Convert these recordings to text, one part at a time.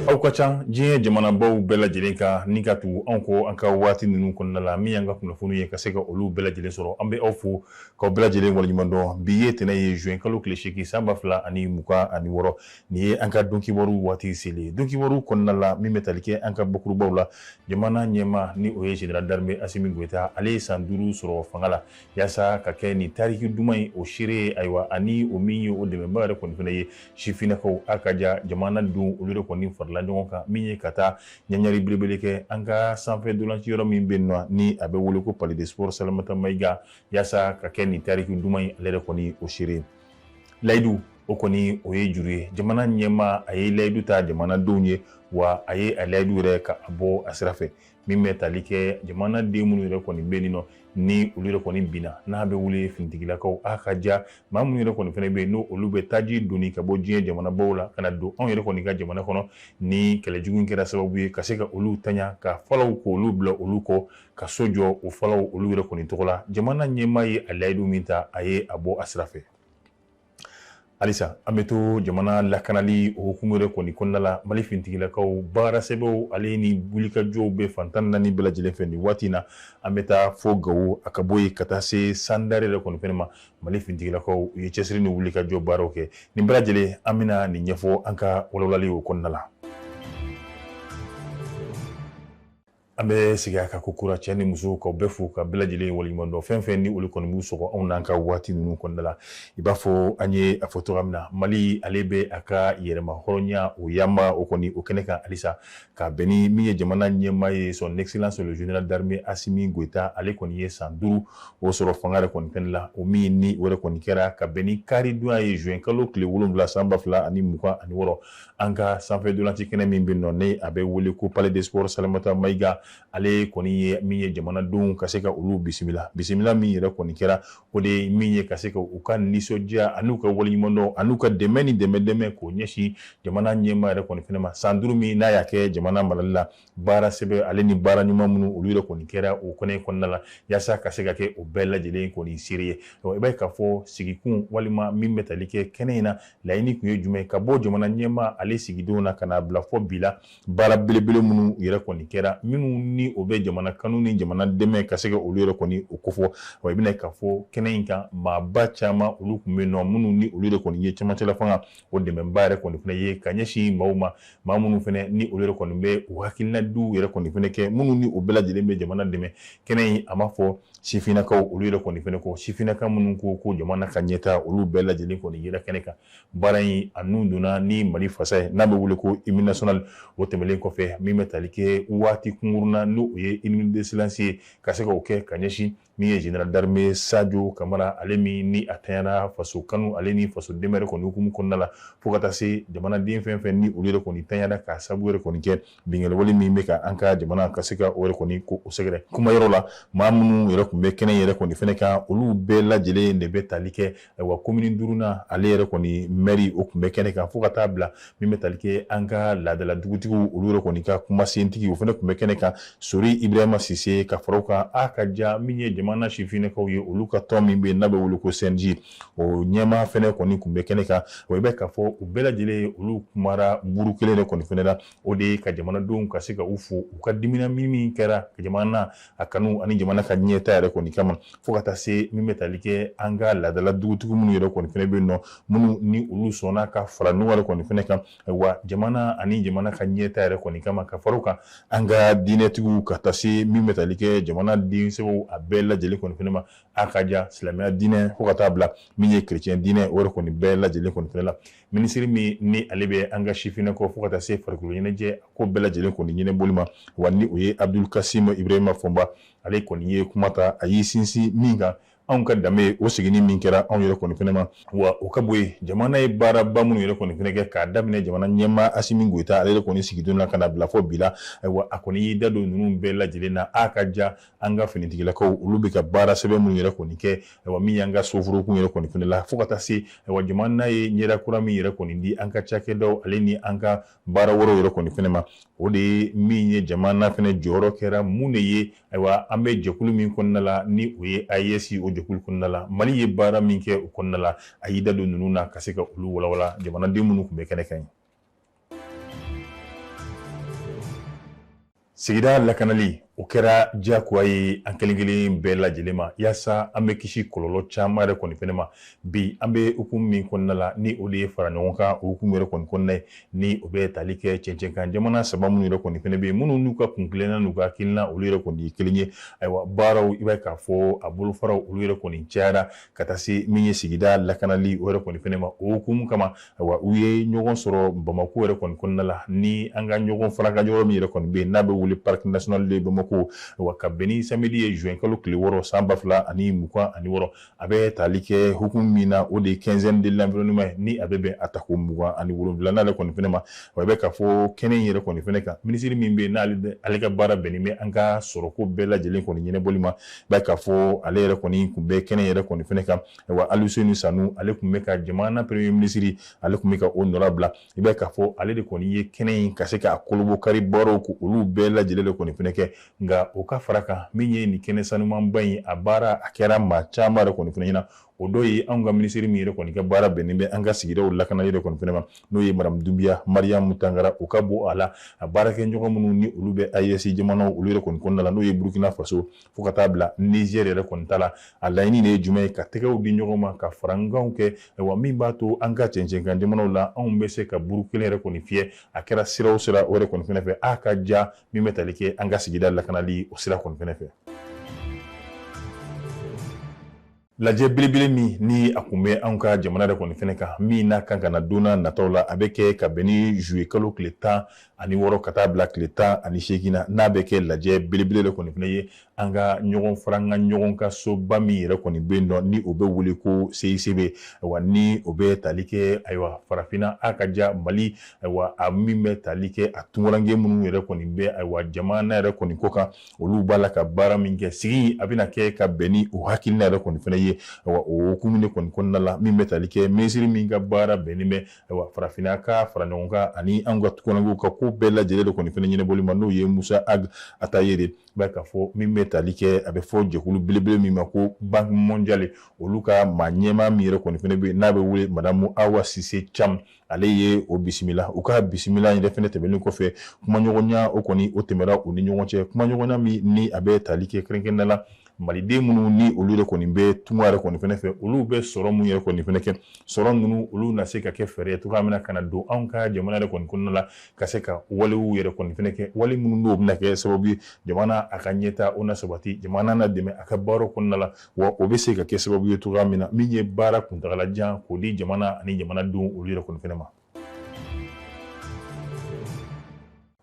Aw ka ca diɲɛ jamanabaw bɛɛ lajɛlen kan ni ka tugu anw kɔ an ka waati ninnu kɔnɔna la, min y'an ka kunnafoni ye ka se ka olu bɛɛ lajɛlen sɔrɔ. An bɛ aw fo k'aw bɛɛ lajɛlen waleɲuman dɔn. Bi ye tɛnɛn ye, juin kalo tile 8 san 2026. Nin ye an ka donkibaru waati selen ye. Donkibaru kɔnɔna la, min bɛ tali kɛ an ka bakurubaw la, jamana ɲɛmaa ni o ye général d'armée Assimi Goïta, ale ye san 5 sɔrɔ fanga la yaasa ka kɛ nin tariki duman ye o seere ye. Ayiwa, ani o min ye o dɛmɛbaa yɛrɛ kɔni fana ye sifinnakaw, a ka ja jamana don olu yɛrɛ kɔni farala ɲɔgɔn kan, min ye ka taa ɲaɲari belebele kɛ an ka sanfɛ dolanci yɔrɔ min bɛ yen nɔ ni a bɛ wele ko Palais des Sports Salamata Mayiga, yaasa ka kɛ nin tariki duman ye ale yɛrɛ kɔni o seere. Layidu o kɔni o ye juru ye. Jamana ɲɛmaa a ye layidu ta jamanadenw ye, wa a ye a layidu yɛrɛ ka a bɔ a sira fɛ, min bɛ tali kɛ jamanaden minnu yɛrɛ kɔni bɛ yen nɔ ni olu yɛrɛ kɔni binna, n'a bɛ wele finitigilakaw. A ka ja maa minnu yɛrɛ kɔni fana bɛ yen n'o olu bɛ taji doni ka bɔ diɲɛ jamanabaw la ka na don anw yɛrɛ kɔni ka jamana kɔnɔ, ni kɛlɛjugu in kɛra sababu ye ka se ka olu taɲa, ka falaw k'olu bila olu kɔ, ka so jɔ o falaw olu yɛrɛ kɔni tɔgɔ la. Jamana ɲɛmaa ye a layidu min ta, a ye a bɔ a sira fɛ. Halisa an bɛ to jamana lakanali o hukumu yɛrɛ kɔni kɔnɔna la. Mali finitigilakaw baara sɛbɛw ale ni wulikajɔw bɛ fan 14 bɛɛ lajɛlen fɛ nin waati in na. An bɛ taa fo Gawo, a ka bɔ yen ka taa se Sandare yɛrɛ kɔni fɛnɛ ma. Mali finitigilakaw u ye cɛsiri ni wulikajɔ baaraw kɛ. Nin bɛɛ lajɛlen an bɛna nin ɲɛfɔ an ka walawalali o kɔnɔna la. An bɛ segin a kan ko kura, cɛ ni muso, k'aw bɛɛ fo ka bɛɛ lajɛlen waleɲuman dɔn. Fɛn fɛn ni olu kɔni b'u sɔgɔ anw n'an ka waati ninnu kɔnɔna la, i b'a fɔ an ye a fɔ cogoya min na, Mali ale bɛ a ka yɛrɛma hɔrɔnya o yanba o kɔni o kɛnɛ kan halisa, ka bɛn ni min ye jamana ɲɛmaa ye, son excellence le général d'armée Assimi Goïta, ale kɔni ye san 5 o sɔrɔ fanga yɛrɛ kɔni fɛnɛ la. O min ni o yɛrɛ kɔni kɛra ka bɛn ni karidonya ye, juin kalo tile 7 san 2026, an ka sanfɛ dolanci kɛnɛ min bɛ nɔ ni a bɛ wele ko Palais des Sports Salamata Mayiga, ale kɔni ye min ye jamanadenw ka se ka olu bisimila. Bisimila min yɛrɛ kɔni kɛra, o de ye min ye ka se ka u ka nisɔndiya an'u ka waleɲumandɔn an'u ka dɛmɛ ni dɛmɛ dɛmɛ k'o ɲɛsin jamana ɲɛmaa yɛrɛ kɔni fɛnɛ ma. San 5 min n'a y'a kɛ jamana marali la, baara sɛbɛ ale ni baara ɲuman minnu olu yɛrɛ kɔni kɛra o kɛnɛ kɔnɔna la, yaasa ka se ka kɛ o bɛɛ lajɛlen kɔni seere ye. I b'a ye k'a fɔ sigikun walima min bɛ tali kɛ kɛnɛ in na, laɲini tun ye jumɛn ka bɔ jamana ɲɛmaa ale sigidenw na ka n'a bila fɔ bi la, baara belebele minnu yɛrɛ kɔni kɛra, minnu ni o bɛ jamana kanu ni jamana dɛmɛ ka se ka olu yɛrɛ kɔni o kofɔ. Wa i bɛna k'a fɔ kɛnɛ in kan, maaba caman olu tun bɛ yen nɔ, minnu ni olu yɛrɛ kɔni ye cɛmancɛla fanga o dɛmɛba yɛrɛ kɔni fana ye ka ɲɛsin maaw ma, maa minnu fana ni olu yɛrɛ kɔni bɛ u hakilinadiw yɛrɛ kɔni fana kɛ, minnu ni o bɛɛ lajɛlen bɛ jamana dɛmɛ. Kɛnɛ in a ma fɔ sifinnakaw olu yɛrɛ kɔni fana kɔ, sifinnaka minnu ko ko jamana ka ɲɛta, olu bɛɛ lajɛlen kɔni yera kɛnɛ kan. Baara in a nun donna ni Mali fasa ye n'a bɛ wele ko hymne national. O tɛmɛnen kɔfɛ, min bɛ tali kɛ waati kunkurun na, n'o ye une minute de silence ye, ka se k'o kɛ ka ɲɛsin min ye général d'armée Sadio Kamara, ale min ni a tanyana faso kanu ale ni faso dɛmɛ yɛrɛ kɔni hukumu kɔnɔna la, fo ka taa se jamanaden fɛn fɛn ni olu yɛrɛ kɔni tanyana k'a sababu yɛrɛ kɔni kɛ binkanni min bɛ ka an ka jamana ka se ka o yɛrɛ kɔni ko o sɛgɛrɛ. Kuma yɔrɔ la, maa minnu yɛrɛ tun bɛ kɛnɛ yɛrɛ kɔni fɛnɛ kan, olu bɛɛ lajɛlen de bɛ tali kɛ. Ayiwa, commune 5nan ale yɛrɛ kɔni maire o tun bɛ kɛnɛ kan, fo ka taa bila min bɛ tali kɛ an ka laadala dugutigiw olu yɛrɛ kɔni ka kumasentigi, o fana tun bɛ kɛnɛ kan, Sori Ibrahima Sise, ka fara o kan a ka ja min ye jamana sifinnakaw ye, olu ka tɔn min bɛ yen n'a bɛ wele ko CNJ, o ɲɛmaa fana kɔni tun bɛ kɛnɛ kan. Wa i bɛ k'a fɔ u bɛɛ lajɛlen olu kumara buru kelen de kɔni fana la, o de ye ka jamanadenw ka se ka u fo u ka dimina min kɛra jamana a kanu ani jamana ka ɲɛta yɛrɛ kɔni kama, fo ka taa se min bɛ tali kɛ an ka laadala dugutigi minnu yɛrɛ kɔni fana bɛ yen nɔ, minnu ni olu sɔnna ka fara ɲɔgɔn yɛrɛ kɔni fana kan, wa jamana ani jamana ka ɲɛta yɛrɛ kɔni kama, ka fara o kan an ka diinɛtigiw, ka taa se min bɛ tali kɛ jamana den sɛbɛw a bɛɛ lajɛlen kɔni fana ma, a ka ja silamɛya diinɛ fo ka taa bila min ye chrétien diinɛ, o yɛrɛ kɔni bɛɛ lajɛlen kɔni fana la. Minisiri min ni ale bɛ an ka sifinnakaw fo ka taa se farikolo ɲɛnajɛ ko bɛɛ lajɛlen kɔni ɲɛnabɔli ma, wa ni o ye Abdul Kasim Ibrahima Fɔnba, ale kɔni ye kuma ta, a y'i sinsin min kan, anw ka danbe o seginni min kɛra anw yɛrɛ kɔni fana ma. Wa o ka bɔ yen, jamana ye baaraba minnu yɛrɛ kɔni fana kɛ k'a daminɛ jamana ɲɛmaa Asimi Goyita ale yɛrɛ kɔni sigidon na ka na bila fɔ bi la, ayiwa a kɔni y'i da don ninnu bɛɛ lajɛlen na. A ka ja an ka finitigilakaw olu bɛ ka baara sɛbɛn minnu yɛrɛ kɔni kɛ, ayiwa min y'an ka soforokun yɛrɛ kɔni fana la, fo ka taa se ayiwa jamana ye ɲɛda kura min yɛrɛ kɔni di an ka cakɛdaw ale ni an ka baara wɛrɛw yɛrɛ kɔni fana ma, o de ye min ye jamana fana jɔyɔrɔ kɛra mun de ye. Ayiwa an bɛ jɛkulu min kɔnɔna la ni o ye AES, o jɛkulu kɔnɔna la Mali ye baara min kɛ o kɔnɔna la, a y'i da don ninnu na ka se ka olu walawala jamanaden minnu tun bɛ kɛnɛ kan ye. Sigida lakanali o kɛra diyagoya ye an kelen kelen bɛɛ lajɛlen ma yaasa an bɛ kisi kɔlɔlɔ caman yɛrɛ kɔni fɛnɛ ma. Bi an bɛ hukumu min kɔnɔna la, ni o de ye fara ɲɔgɔn kan o hukumu yɛrɛ kɔni kɔnɔna ye, ni o bɛ tali kɛ cɛncɛnkan jamana saba minnu yɛrɛ kɔni fɛnɛ bɛ yen, minnu n'u ka kuntilenna n'u ka hakilina olu yɛrɛ kɔni ye kelen ye. Ayiwa, baaraw i b'a ye k'a fɔ a bolofaraw olu yɛrɛ kɔni cayara ka taa se min ye sigida lakanali o yɛrɛ kɔni fɛnɛ ma. O hukumu kama, ayiwa, u ye ɲɔgɔn sɔrɔ Bamakɔ yɛrɛ kɔni kɔnɔna la, ni an ka ɲɔgɔn faraka yɔrɔ min yɛrɛ kɔni bɛ yen n'a bɛ wele Parc national de Bamako. Ayiwa, ka bɛn ni samedi ye juin kalo tile 6 san 2026, a bɛ tali kɛ hukumu min na, o de ye quinzaine de l'environnement ye, ni a bɛ bɛn a tako 27nan yɛrɛ kɔni fɛnɛ ma. Wa i bɛ k'a fɔ kɛnɛ in yɛrɛ kɔni fɛnɛ kan, minisiri min bɛ yen n'ale ale ka baara bɛnnen bɛ an ka sɔrɔko bɛɛ lajɛlen kɔni ɲɛnabɔli ma, i b'a ye k'a fɔ ale yɛrɛ kɔni tun bɛ kɛnɛ yɛrɛ kɔni fɛnɛ kan. Ayiwa, Aluseni Sanu, ale tun bɛ ka jamana premier ministre, ale tun bɛ ka o nɔrabila. I b'a ye k'a fɔ ale de kɔni ye kɛnɛ in ka se k'a kolobokari baaraw ko olu bɛɛ lajɛlen de kɔni fɛnɛ kɛ. Nka o ka fara kan, min ye nin kɛnɛ sanumanba in a baara, a kɛra maa caman yɛrɛ kɔni fɛnɛ ɲɛna. O dɔ ye anw ka minisiri min yɛrɛ kɔni ka baara bɛnnen bɛ an ka sigidaw lakanali yɛrɛ kɔni fɛnɛ ma, n'o ye Madame Dunbiya Mariyamu Tangara. O ka bɔ a la, a baarakɛɲɔgɔn minnu ni olu bɛ AES jamanaw olu yɛrɛ kɔni kɔnɔna la, n'o ye Burukina Faso fo ka taa bila Niger yɛrɛ kɔni ta la. A laɲini de ye jumɛn ye? Ka tɛgɛw di ɲɔgɔn ma, ka farankanw kɛ, ayiwa, min b'a to an ka cɛncɛnkan jamanaw la, anw bɛ se ka buru kelen yɛrɛ kɔni fiyɛ, a kɛra sira o sira o yɛrɛ kɔni fɛnɛ fɛ, a ka ja min bɛ tali kɛ an ka sigida lakanali o sira kɔni fɛnɛ fɛ. Lajɛ belebele min ni a kun bɛ anw ka jamana yɛrɛ kɔni fɛnɛ kan, min n'a kan ka na don n'a nataw la, a bɛ kɛ ka bɛn ni juillet kalo tile 16 ka taa bila tile 18 na, n'a bɛ kɛ lajɛ belebele yɛrɛ kɔni fɛnɛ ye an ka ɲɔgɔn fara an ka ɲɔgɔn ka soba min yɛrɛ kɔni bɛ yen nɔ, ni o bɛ wele ko CICB. Ayiwa, ni o bɛ tali kɛ, ayiwa, farafinna a ka ja Mali, ayiwa, a min bɛ tali kɛ a tunkaranke minnu yɛrɛ kɔni bɛ, ayiwa, jamana yɛrɛ kɔni kɔ kan, olu b'a la ka baara min kɛ. Sigi a bɛna kɛ ka bɛn ni o hakilina yɛrɛ kɔni fɛnɛ ye. Ayiwa, o hukumu de kɔni kɔnɔna la, min bɛ tali kɛ minisiri min ka baara bɛnnen bɛ, ayiwa, farafinna ka fara ɲɔgɔn kan ani an ka tunkarankew ka ko bɛɛ lajɛlen de kɔni fɛnɛ ɲɛnabɔli ma, n'o ye Musa Ag Atayere. I b'a ye k'a fɔ min bɛ tali kɛ, a bɛ fɔ jɛkulu belebele min ma ko Banque mondiale, olu ka maa ɲɛmaa min yɛrɛ kɔni fɛnɛ bɛ yen n'a bɛ wele Madame Awa Sise Cam, ale ye o bisimila. U ka bisimila yɛrɛ fɛnɛ tɛmɛnen kɔfɛ, kumaɲɔgɔnya o kɔni o tɛmɛra u ni ɲɔgɔn cɛ, kumaɲɔgɔnya min ni a bɛ tali kɛ kɛrɛnkɛrɛnnenya la maliden minnu ni olu yɛrɛ kɔni bɛ tunga yɛrɛ kɔni fɛnɛ fɛ, olu bɛ sɔrɔ mun yɛrɛ kɔni fɛnɛ kɛ, sɔrɔ ninnu olu na se ka kɛ fɛɛrɛ ye cogoya min na ka na don anw ka jamana yɛrɛ kɔni kɔnɔna la, ka se ka walew yɛrɛ kɔni fɛnɛ kɛ, wale minnu n'o bɛna kɛ sababu ye jamana a ka ɲɛta o na sabati, jamana na dɛmɛ a ka baaraw kɔnɔna la, wa o bɛ se ka kɛ sababu ye cogoya min na min ye baara kuntagalajan k'o di jamana ani jamanadenw olu yɛrɛ kɔni fɛnɛ ma.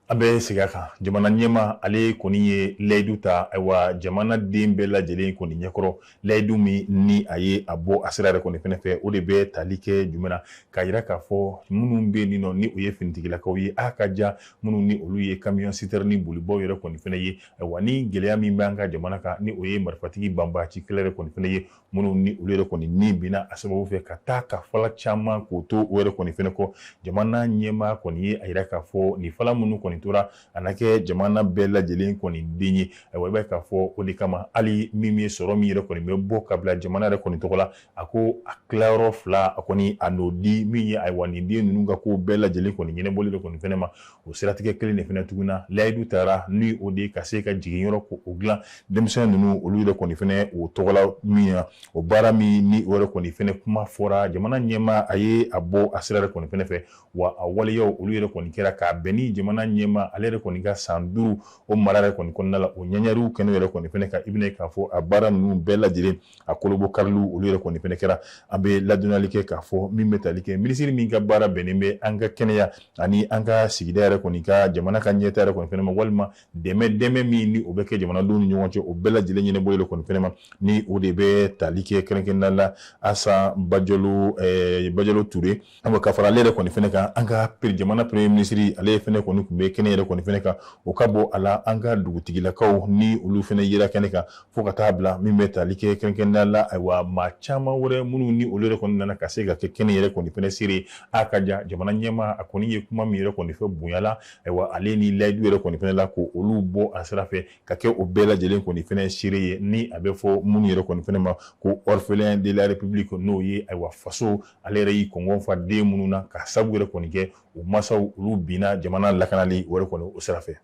An bɛ segin a kan, jamana ɲɛmaa ale kɔni ye layidu ta, ayiwa, jamana den bɛɛ lajɛlen kɔni ɲɛkɔrɔ, layidu min ni a ye a bɔ a sira yɛrɛ kɔni fɛnɛ fɛ, o de bɛ tali kɛ jumɛn na, k'a yira k'a fɔ minnu bɛ yen nɔ ni o ye finitigilakaw ye, a ka ja minnu ni olu ye camion citerne bolibaw yɛrɛ kɔni fɛnɛ ye, ayiwa, ni gɛlɛya min bɛ an ka jamana kan, ni o ye marifatigi banbaanci kɛlɛ yɛrɛ kɔni fɛnɛ ye, minnu ni olu yɛrɛ kɔni ni binna a sababu fɛ ka taa ka fala caman k'o to o yɛrɛ kɔni fɛnɛ kɔ. Jamana ɲɛmaa kɔni ye a yira k'a fɔ nin fala minnu kɔni tora, a na kɛ jamana bɛɛ lajɛlen kɔni den ye. Ayiwa, i b'a ye k'a fɔ o de kama, hali min ye sɔrɔ min yɛrɛ kɔni bɛ bɔ ka bila jamana yɛrɛ kɔni tɔgɔ la, a ko a tilayɔrɔ fila a kɔni a n'o di min ye, ayiwa, nin den ninnu ka ko bɛɛ lajɛlen kɔni ɲɛnabɔli de kɔni fɛnɛ ma. O siratigɛ kelen de fɛnɛ tuguni na, layidu taara ni o de ka se ka jigin yɔrɔ ko o dilan denmisɛn ninnu olu yɛrɛ kɔni fɛnɛ o tɔgɔla min na, o baara min ni o yɛrɛ kɔni fɛnɛ kuma fɔra, jamana ɲɛmaa a ye a bɔ a sira yɛrɛ kɔni fɛnɛ fɛ, wa a waleyaw olu yɛrɛ kɔni kɛra k'a bɛn ni jamana ɲɛmaa ale yɛrɛ kɔni ka san 5 o mara yɛrɛ kɔni kɔnɔna la, o ɲɛɲɛriw kɛnɛ yɛrɛ kɔni fɛnɛ kan. I bɛna k'a fɔ a baara ninnu bɛɛ lajɛlen a kolobo kariliw olu yɛrɛ kɔni fɛnɛ kɛra. An bɛ ladɔnniyali kɛ k'a fɔ min bɛ tali kɛ minisiri min ka baara bɛnnen bɛ an ka kɛnɛya ani an ka sigida yɛrɛ kɔni ka jamana ka ɲɛtaa yɛrɛ kɔni fɛnɛ ma, walima dɛmɛ min ni o bɛ kɛ jamanadenw ni ɲɔgɔn cɛ, o bɛɛ lajɛlen ɲɛnabɔli yɛrɛ kɔni fɛnɛ ma, ni o de bɛ tali kɛ kɛrɛnkɛrɛnnenya la Asan Bajalo Ture. Ayiwa, ka fara ale yɛrɛ kɔni fɛnɛ kan, an ka jamana premier ministre ale fɛnɛ kɔni tun bɛ kɛnɛ yɛrɛ kɔni fɛnɛ kan. O ka bɔ a la, an ka dugutigilakaw ni olu fɛnɛ yera kɛnɛ kan, fo ka taa bila min bɛ tali kɛ kɛrɛnkɛrɛnnenya la, ayiwa, maa caman wɛrɛ minnu ni olu yɛrɛ kɔni nana ka se ka kɛ kɛnɛ yɛrɛ kɔni fɛnɛ seere. A ka ja jamana ɲɛmaa a kɔni ye kuma min yɛrɛ kɔni fɛ bonya la, ayiwa, ale ni layidu yɛrɛ kɔni fɛnɛ la ko olu bɔ a sira fɛ ka kɛ o bɛɛ lajɛlen kɔni fɛnɛ seere ye, ni a bɛ fɔ minnu yɛrɛ kɔni fɛnɛ ma ko orphelin de la République, n'o ye, ayiwa, faso ale yɛrɛ y'i kɔngɔn fa den minnu na ka sabu yɛrɛ kɔni kɛ u masaw olu binna jamana lakanali o yɛrɛ kɔni o sira fɛ.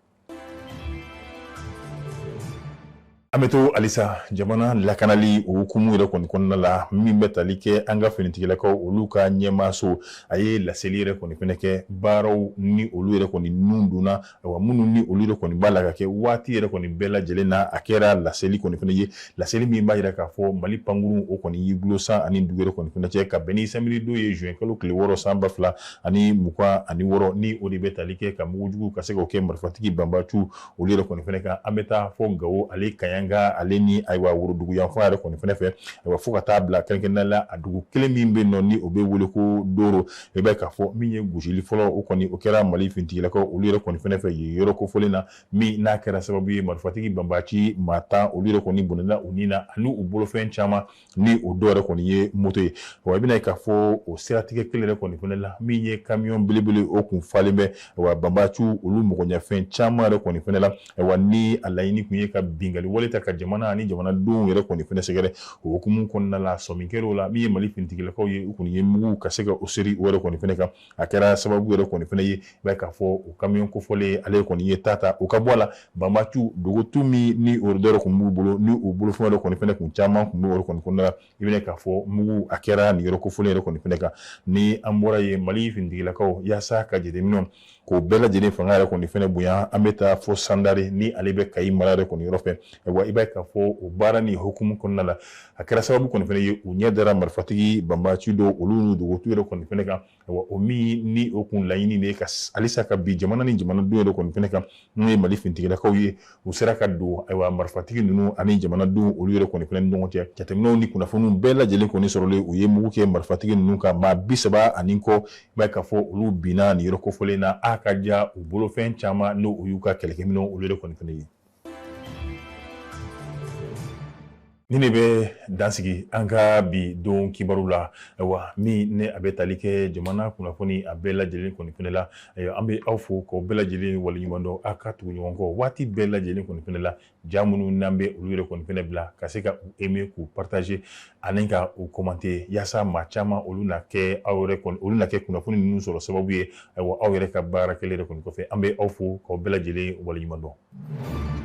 An bɛ to halisa jamana lakanali o hukumu yɛrɛ kɔni kɔnɔna la min bɛ tali kɛ an ka finitigilakaw olu ka ɲɛmaaso a ye laseli yɛrɛ kɔni fɛnɛ kɛ baaraw ni olu yɛrɛ kɔni nun donna ayiwa minnu ni olu yɛrɛ kɔni b'a la ka kɛ waati yɛrɛ kɔni bɛɛ lajɛlen na a kɛra laseli kɔni fɛnɛ ye laseli min b'a jira k'a fɔ Mali pankurun o kɔni y'i gulo san ani dugu yɛrɛ kɔni fɛnɛ cɛ ka bɛn ni samedi don ye juin kalo tile 6 san 2026 ni o de bɛ tali kɛ ka mugujugu ka se k'o kɛ marifatigi banbaciw olu yɛrɛ kɔni fɛnɛ kan. An bɛ taa fɔ Gawo ale Kaɲanga ale ni ayiwa worodugu yanfan yɛrɛ kɔni fɛnɛ fɛ ayiwa fo ka taa bila kɛrɛnkɛrɛnnenya la a dugu kelen min bɛ yen nɔ ni o bɛ wele ko Doro. I b'a ye k'a fɔ min ye gosili fɔlɔ o kɔni o kɛra Mali finitigilakaw olu yɛrɛ kɔni fɛnɛ fɛ yen yɔrɔ kofɔlen na min n'a kɛra sababu ye marifatigi banbaci maa 10 olu yɛrɛ kɔni bɔnɛna u ni na ani u bolofɛn caman ni o dɔw yɛrɛ kɔni ye moto ye. Wa i bɛna ye k'a fɔ o siratigɛ kelen yɛrɛ kɔni fɛnɛ la min ye kamiyɔn belebele o kun falen bɛ ayiwa banbaciw olu mɔgɔɲɛfɛn caman yɛrɛ kɔni fɛnɛ la ayiwa ni a laɲini kun ye ka binkanni wale ta ka jamana ani jamanadenw yɛrɛ kɔni fɛnɛ sɛgɛrɛ. O hukumu kɔnɔna la sɔmi kɛra o la min ye Mali finitigilakaw ye u kɔni ye mugu ka se ka o seri o yɛrɛ kɔni fɛnɛ kan. A kɛra sababu yɛrɛ kɔni fɛnɛ ye i b'a ye k'a fɔ o kamiyɔn kofɔlen ale kɔni ye ta ta o ka bɔ a la banbaciw dogotu min ni o dɔ yɛrɛ kun b'u bolo ni u bolofɛn yɛrɛ kɔni fɛnɛ kun caman kun b'o yɛrɛ kɔni kɔnɔna la i bɛna k'a fɔ mugu a kɛra nin yɔrɔ kofɔlen yɛrɛ kɔni fɛnɛ kan. Ni an bɔra yen Mali finitigilakaw yaasa ka jateminɛw k'o bɛɛ lajɛlen fanga yɛrɛ kɔni fɛnɛ bonya an bɛ taa fo Sandare ni ale bɛ Kayi mara yɛrɛ kɔni yɔrɔ fɛ. Ayiwa i b'a ye k'a fɔ o baara ni hukumu kɔnɔna la a kɛra sababu kɔni fɛnɛ ye u ɲɛ dara marifatigi banbaci dɔw olu n'u dogotu yɛrɛ kɔni fɛnɛ kan. Ayiwa o min ni o kun laɲini de ye ka halisa ka bin jamana ni jamanadenw yɛrɛ kɔni fɛnɛ kan n'o ye Mali finitigilakaw ye u sera ka don ayiwa marifatigi ninnu ani jamanadenw olu yɛrɛ kɔni fɛnɛ ni ɲɔgɔn cɛ. Jateminɛw ni kunnafoniw bɛɛ lajɛlen kɔni sɔrɔlen u ye mugu kɛ marifatigi ninnu kan maa 30 ani kɔ. I b'a ye k'a fɔ olu binna nin yɔrɔ kofɔlen na a ka ja u bolofɛn caman n'o y'u ka kɛlɛkɛminɛnw olu yɛrɛ kɔni fɛnɛ ye. Ni ne bɛ dansigi an ka bi don kibaru la ayiwa min ne a bɛ tali kɛ jamana kunnafoni a bɛɛ lajɛlen kɔni fɛnɛ la. Ayiwa an bɛ aw fo k'aw bɛɛ lajɛlen waleɲuman dɔn aw ka tugu ɲɔgɔn kɔ waati bɛɛ lajɛlen kɔni fɛnɛ la ja minnu n'an bɛ olu yɛrɛ kɔni fɛnɛ bila ka se ka u aimer k'u partager ani ka u commenter yaasa maa caman olu na kɛ aw yɛrɛ kɔni olu na kɛ kunnafoni ninnu sɔrɔ sababu ye ayiwa aw yɛrɛ ka baara kɛlen yɛrɛ kɔni kɔfɛ. An bɛ aw fo k'aw bɛɛ lajɛlen waleɲuman dɔn.